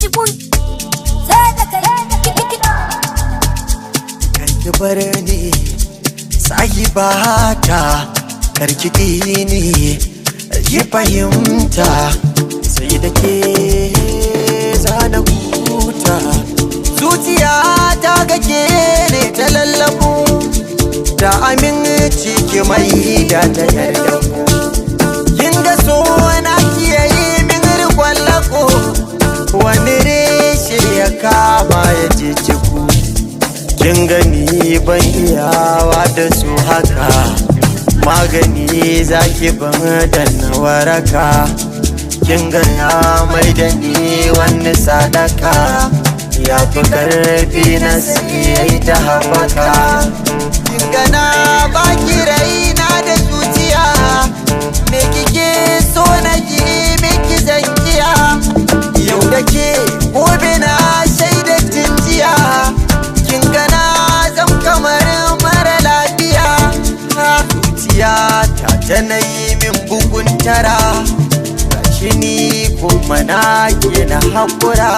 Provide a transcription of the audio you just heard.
Jibun sai da kai Karki bar ni, sahibata, karki ƙi ni, ki fahimta, sai da ke zana huta. Zuciya ta ga ke ne ta lallabo, da aminci ki mai da ta yarda ku. Kin ga so na kiyaye min riƙon lako, wani reshe ya kama ya jijjiku. Kin gani ban iyawa da su haka, magani zaki ban da na waraka. Kin ga ya mai da ni wani sadaka, ya fi karfi na siyai ta haɓaka. Kin ga na baki raina da zuciya, me kike so na ki miki zankiya. Yau da ke gobe na shaida jinjiya, kin gana zam kamar mara lafiya. Zuciya ta ta yi min bugun tara, gashi ni kuma na ke na haƙura.